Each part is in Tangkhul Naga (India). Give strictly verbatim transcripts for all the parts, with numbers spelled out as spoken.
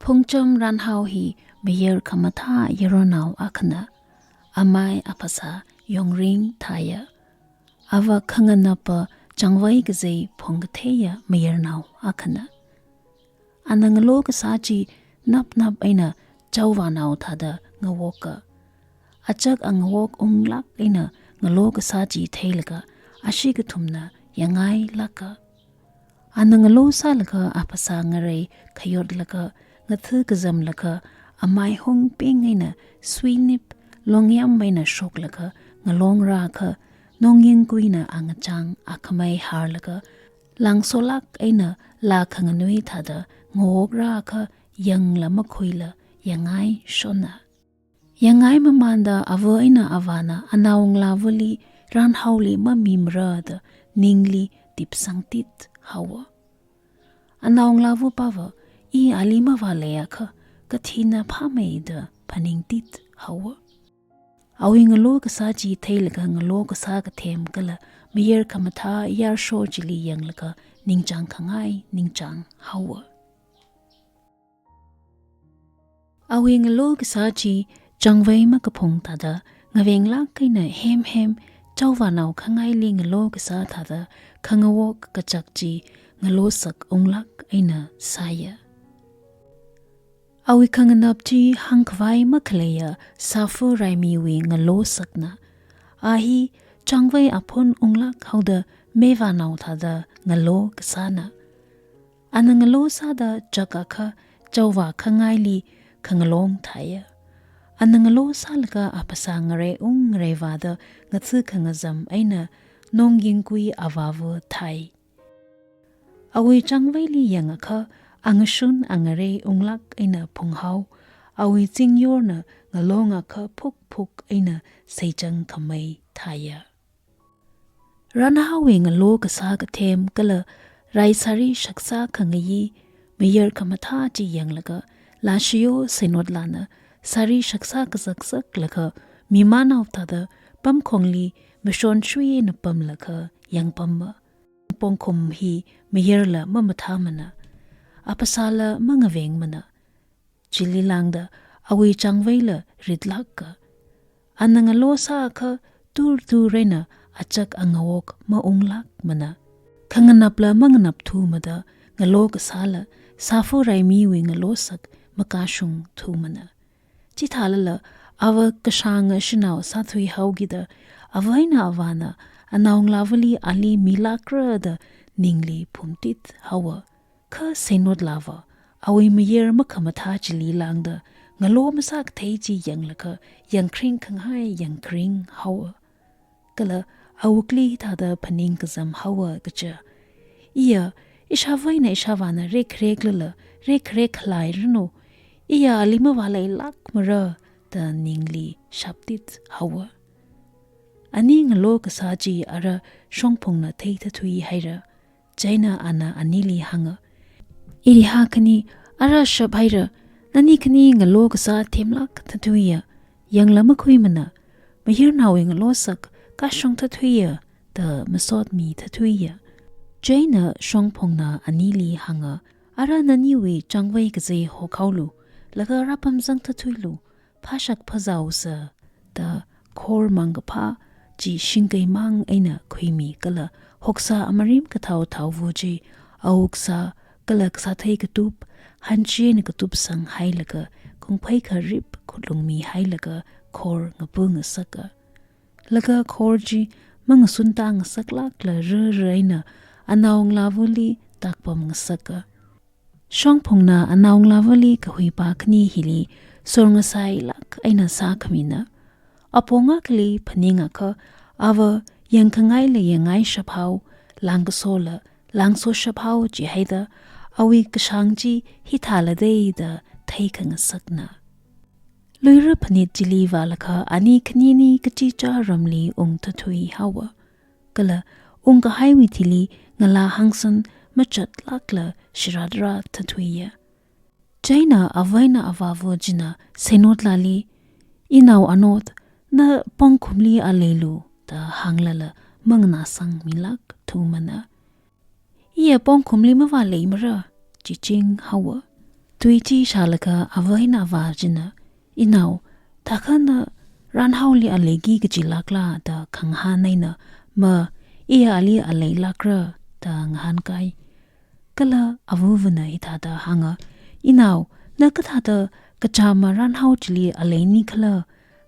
Phungcham Ranhao hi mayar khamathā yaronao akhana. Amai aphasā Yongring thāya. Ava khanganapa Changvei kazei phungkatheiya mayarnao akhana. Ana ngalo kasā chi napnap eina chaovānao thāda ngawoka. Achak angawok unglāk eina ngalo kasā chi theilaga ashi kathumna yangngailāka. Ana ngalo sālaga aphasā ngarei khayotlaga ngatha kazamlaga amai hungping eina suinip longyam eina shoklaga ngalongrākha, nongyingkuina angachāng akhamei harlaga langsolāk eina laa khanganui thāda ngawokrākha yangla makhuila yangngaishona. Yangngai mamānda ava eina avāna anaongalāvali Ranhaoli mamimara da ningli tipsangtit haowa. Anaongalāva pava, i ali mavāleiakha kathina phāmei da phaningtit haowa. Awui ngalo kasā chi theilaga ngalo kasā kathem kala mayar khamathā yarsho chili yanglaga ningchāng khangai ningchāng haowa. Awui ngalo kasā chi Changvei makaphung thāda ngavenglāk eina hemhem chaovānao khangaili ngalo kasā thāda khangawok kachak chi ngalosak unglāk eina sāya. Awui khanganap chi hāngkhavai makhaleiya sāfa raimiwui ngalosakna. A hi Changvei aphun unglāk haoda mevānao thāda ngalo kasāna. Ana ngalo sāda chakakha chaovā khangaili khangalong thāya. Ana ngalo sālaga aphasā ngarei ung ngarei vāda ngatha khangazam eina nongyingkui avāva thai. Awui Changveili yangakha angashun angarei unglāk eina phunghao, awui chingyorna ngalongakha phukphuk eina seichang khamei thāya. Ranhaowui ngalo kasā kathem kala rai sari shaksā khangayi mayar khamathā chi yanglaga, lāshiyo Seinotlana sari shaksā kazakzaklaga mimānao thāda pamkhongli mashon shui eina pamlaga yangpamma. Pongkhum hi mayarla mamathāmana, aphasāla mangavengmana. Chili lāngda awui Changveila ritlāka. Ana ngalo sāakha turtur eina achak angawok maunglākmana. Khanganapla manganapthumada ngalo kasāla sāfa raimiwui ngalosak makashungthumana. Chithālala ava kashānga shanao sāthui haokida ava eina avāna anaongalāvali ali milākra da ningli phumtit haowa. Kha Seinotlava awui mayar makhamathā chili lāngda ngalo masākathei chi yanglaga yangkhring khangai yangkhring haowa. Kala awukli thāda phaning kazam haowa kaja, iya ishāva eina ishāvāna rekhareklala rekharek khalairanu, iya ali mavāleilākmara da ningli shaptit haowa. Ani ngalo kasā chi ara Shongphungna theithathui haira. Chieina ana anili hānga, iriha khani ara shap haira, nani khani ngalo kasā themlāk thathuiya, yangla makhuimana, mayarnaowui ngalosak kashung thathuiya da masot mithathuiya. Chieina Shongphungna anili hānga, ara naniwui Changvei kazei hokhaolu, laga rāpamzang thathuilu, phāshak phāzaosa da khor mangkaphā chi shingkei mang eina khuimi kala hoksā amarim kathao thaovu chi awuksā kala kasāthei katup, hanchina katup sanghailaga kungphei kharip khutlungmi hailaga khor ngapu ngasaka. Laga khor chi mangasunta ngasaklākla rara eina anaongalāvali takpam ngasaka. Shongphungna anaongalāvali kahuipa khani hili sorngasailāk eina sākhamina. Apong akhali phaningakha ava yangkhangaila yangngaishap hao, lāngkasola lāngsoshap hao jihaida awui kashāng chi hithāla dei da theikhangasakna. Luira phanit chili vālakha ani khanini kachichā ramli ungthathui haowa. Kala ungkahaiwui thili ngalā hangsan machatlākla shiratrā thathuiya. Chieina ava eina avāva china Seinotlali, inao Anot, na pongkhumli a leilu da hānglala manganāsangmilāk thumana. Iya pongkhumli mavāleimara, chiching haowa. Tui chi shālaga ava eina avā china, "Inao, thākha na Ranhaoli aleiki kachilākla?" da khangahān eina, "Ma, iya ali aleilākra," da ngahānkai. Kala avavana hithāda hānga, "Inao, na kathāda kachāma Ranhao chili aleini khala?"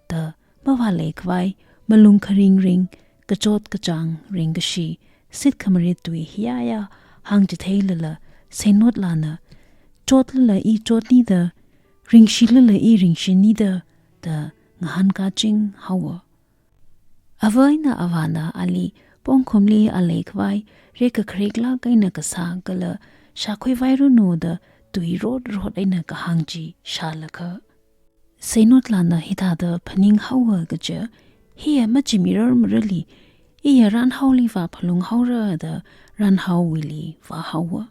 da mavāleikhavai, malung kharing ring, kachot kachāng ringkashi, sitkhamare tui hiyāya hāngchitheilala, Seinot lāna, "Chotlala i chotnida, ringshilala i ringshinida," da ngahānkaching haowa. Ava eina avāna ali pongkhumli aleikhavai, rekakhareklāk eina kasā kala shākhuivairanu da tui rot rot eina kahāng chi shālaga, Seinot lāna hithāda phaning haowa kaja, "Hiya machimirar marali, iya Ranhaoli vāphalung haora," da Ranhaowuili vāhaowa.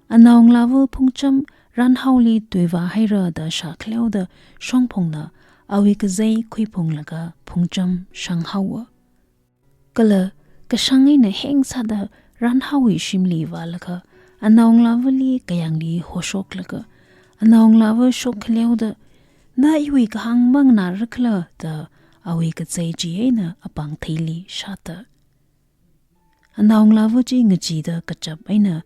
Anaongalāva Phungcham Ranhaoli tuivā haira da shākhaleoda Shongphongna awui kazei khuiphunglaga Phungcham shang haowa. Kala kashang eina heng sāda Ranhaowui shimli vālaga, anaongalāvali kayāngli hoshoklaga, anaongalāva shokkaleoda, "Na iwui kahāng manganārakhala?" da awui kazei chi eina apāng theili shāta. Anaongalāva chi ngachida kachap eina,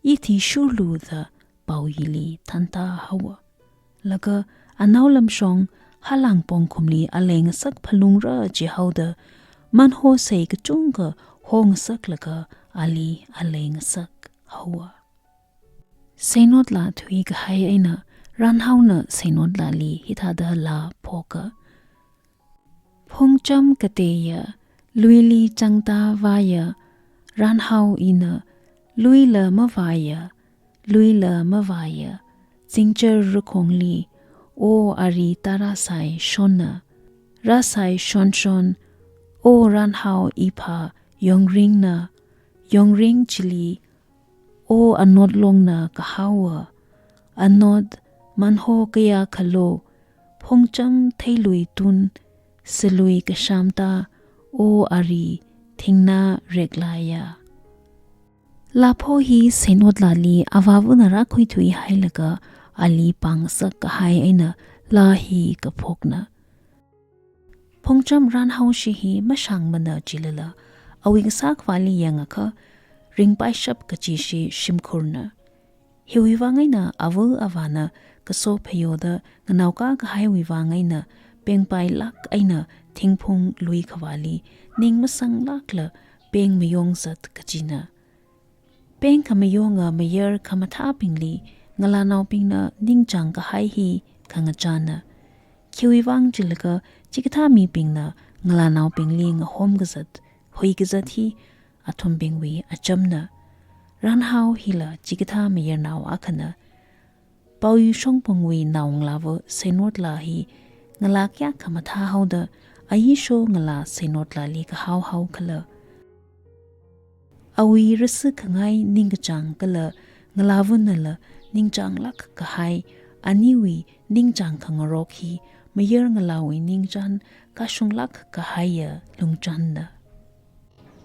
"Ithi shurlu," da pao hili thānta haowa. Laga anao lamshong Halang pongkhumli aleingasak phalungra jihaoda, manho sei kachungkha hongasaklaga ali aleingasak haowa. Seinot lā thuikahai eina Ranhaona Seinot lāli hithāda laa phoka, "Phungcham kateya, luili changta vāya, Ranhao ina, luila mavāya, luila mavāya, zingchar rakhongli, o ari tārāsai shonna, rāsai shonshon, o Ranhao iphā yongringna, yongring chili, o anot longna kahaowa, anot manho kayākhalo, Phungcham theilui tun, salui kashamta, o ari thingnā reklaya." Laa pho hi Seinot lāli avāvana rākhuithuihailaga ali pāngasak kahai eina laa hi kaphokna. Phungcham Ranhaoshi hi mashāngmana chilala, awui kasā khavāli yangakha ringpaishap kachishi shimkhurna. Hiwui vang eina ava avāna kaso phayoda nganaokā kahaiwui vang eina pengpailāk eina thingphung lui khavāli ning masanglākla peng mayongzat kachina. Peng khamayonga mayar khamathābingli ngalānaobingna ningchāng kahai hi khangachāna. Khiwui vang chilaga chikathā mibingna ngalānaobingli ngahom kazat, hui kazat hi athumbingwui achamna. Ranhao hila chikathā mayarnao akhana. Paoyu Shongphongwui naongalāva Seinot lā hi ngalā kayākha mathāhaoda, ayisho ngalā Seinot lāli kahao haokhala? Awui rasi khangai ningkachāng kala ngalāvanala ningchānglāk kahai, aniwui ningchāng khangarok hi mayar ngalāwui ningchān kashunglāk kahaiya lungchānna.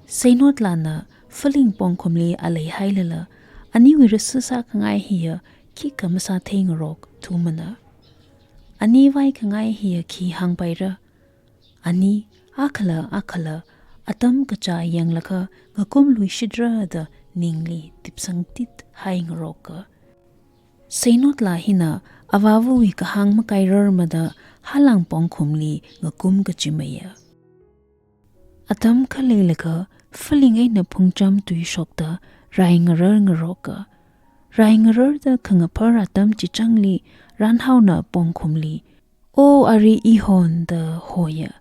Seinot lāna Phaling pongkhumli aleihailala, aniwui rasi sākhangai hiya khikha masātheingarok thumana. Ani vaikhangai hiya khi hāngpaira? Ani akhala akhala atam kachā yanglaga ngakumluishitra da ningli tipsangtit haingaroka. Seinot lā hina avāvawui kahāng makairarmada Halang pongkhumli ngakum kachimeiya. Atam khaleilaga Phaling eina Phungcham tuishokta rai ngarar ngaroka. Rai ngararda khangaphar atam chichangli Ranhaona pongkhumli, "O ari ihon," da hoya.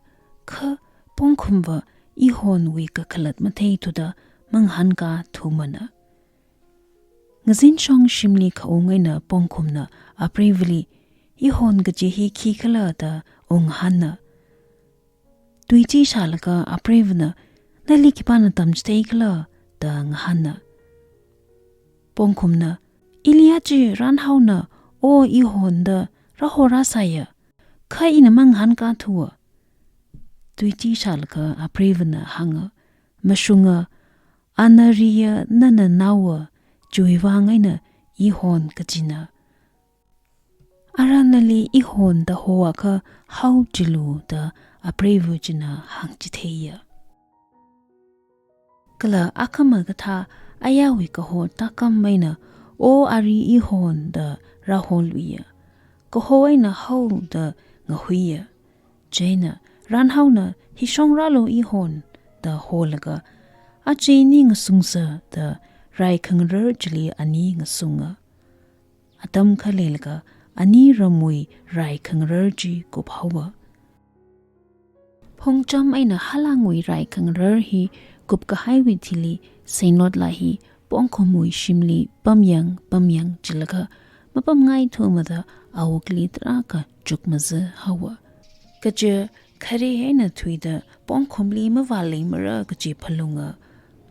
Kha pongkhumva ihonwui kakhalat matheithuda mangahānkā thumana. Ngazinshong shimli khaung eina pongkhumna apreivali, "Ihon kaji hi khikhala?" da ungahāna. Tui chi shālaga apreivana, "Nali khipāna tamchitheikhala?" da ngahāna. Pongkhumna, "Ili aja Ranhaona 'O ihon' da rāhorāsāya, kha ina mangahānkā thuwa." Tui chi shālaga apreivana hānga, "Mashunga, ana riya nana naowa, chiwui vang eina ihon kajina. Ara nali ihon da hoakha hao chilu da apreiva china hāngchitheiya. Kala akhama kathā ayāwui kaho tākam eina, O ari ihon da rāholuiya. Kaho eina hao da ngahuiya. Chieina ranhaona, Hi shongrālu ihon da holaga, aja ini ngasungsa da rai khangarar chili ani ngasunga. Atam khaleilaga ani ramwui rai khangarar chi kuphaowa. Phongcham eina halangwui rai khangarar hi kupkahaiwui thili Seinotla hi pongkhumwui shimli pamyang pamyang chilaga mapamngaithumada awukli tarākha chukmazā haowa. Kaja khare eina thuida pongkhumli mavāleimara kaji phalunga.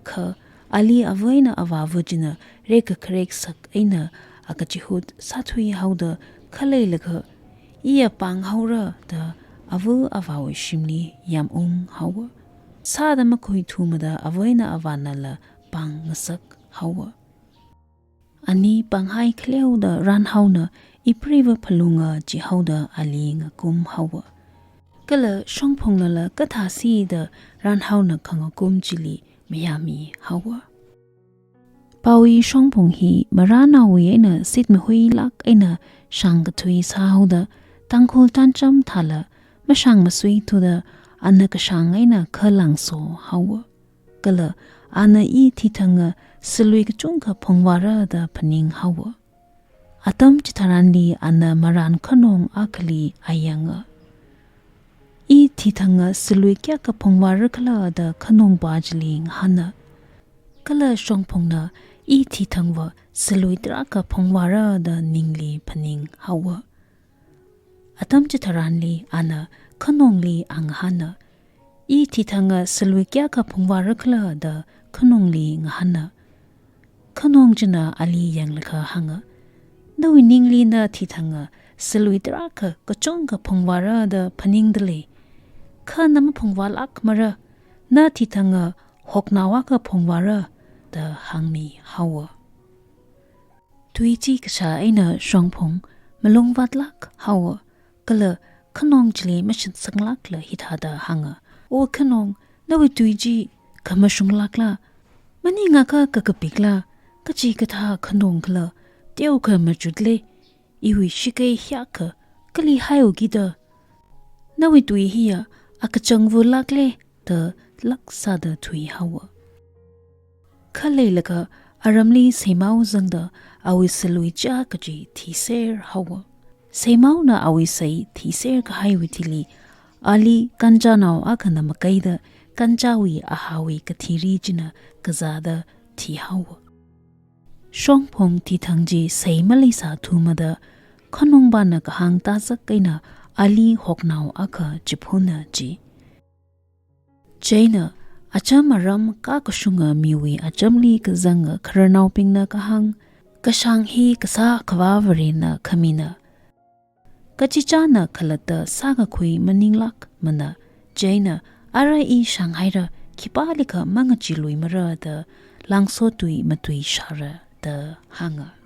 Kha ali ava eina avāva china rekakharek sak eina akachihut sāthui haoda khaleilaga, Iya pāng haora da ava avāwui shimli yamunghao. Sāda makhuithumada ava eina avānala pāng ngasak haowa. Ani pānghai khaleoda ranhaona, Ipreiva phalunga jihaoda ali ngakum haowa. Kala Shongphungnala kathāsi da ranhaona khangakum chili mayāmi haowa. Pawi Shongphung hi marānaowui eina sitmahuilāk eina shāngkathui sāhaoda, Tangkhul tancham thāla mashāngmasuithuda ana kashāng eina khalangso haowa. Kala ana i thithanga silui kachungkha phungvāra da phaning haowa. Atam chitharanli ana marān khanong akhali ayanga. I thithanga silui kayākha phungvāra khala da khanongpa chili ngahāna. Kala Shongphungna i thithangva silui tarākha phungvāra da ningli phaning haowa. Atam chitharanli ana khanongli ngahāna. I thithanga silui kayākha phungvāra khala da khanongli ngahāna. Khanong china ali yanglaga hānga. Nawui ningli na thithanga silui tarākha kachungkha phungvāra da phaningda lei. Kha na maphungvālākmara, na thithanga hoknao akha phungvāra da hāngmi haowa. Tui chi kashā eina Shongphung malungvātlāk haowa, kala khanong chili mashinsanglākla hithāda hānga. O khanong, nawui tui chi khamashunglākla, maningakha kakapikla, kachikathā khanong khala, teokha machutle, iwui shakei hiyākha kali haiukida. Nawui tui hiya akachangvulākle da lāk sāda thuihaowa. Khaleilaga aramli seimao zangda awui silui chā kaji thiser haowa. Seimaona awui sei thiser kahaiwui thili, ali Kanchanao akhana makaida Kanchawui ahāwui kathiri china kazāda thihaowa. Shongphung thithang chi sei maleisāthumada khanongpana kahāng tazak eina ali hoknao akha chiphuna ji. Chieina acham aram kakashunga miwui achamli kazanga khararnaobingna kahāng, kashāng hi kasā Akhavā Varena khamina. Kachichāna khalatta sākakhui maninglākmana, chieina ara i shānghaira, khipalikha mangacheeluimara da langso tui matuishāra da hānga.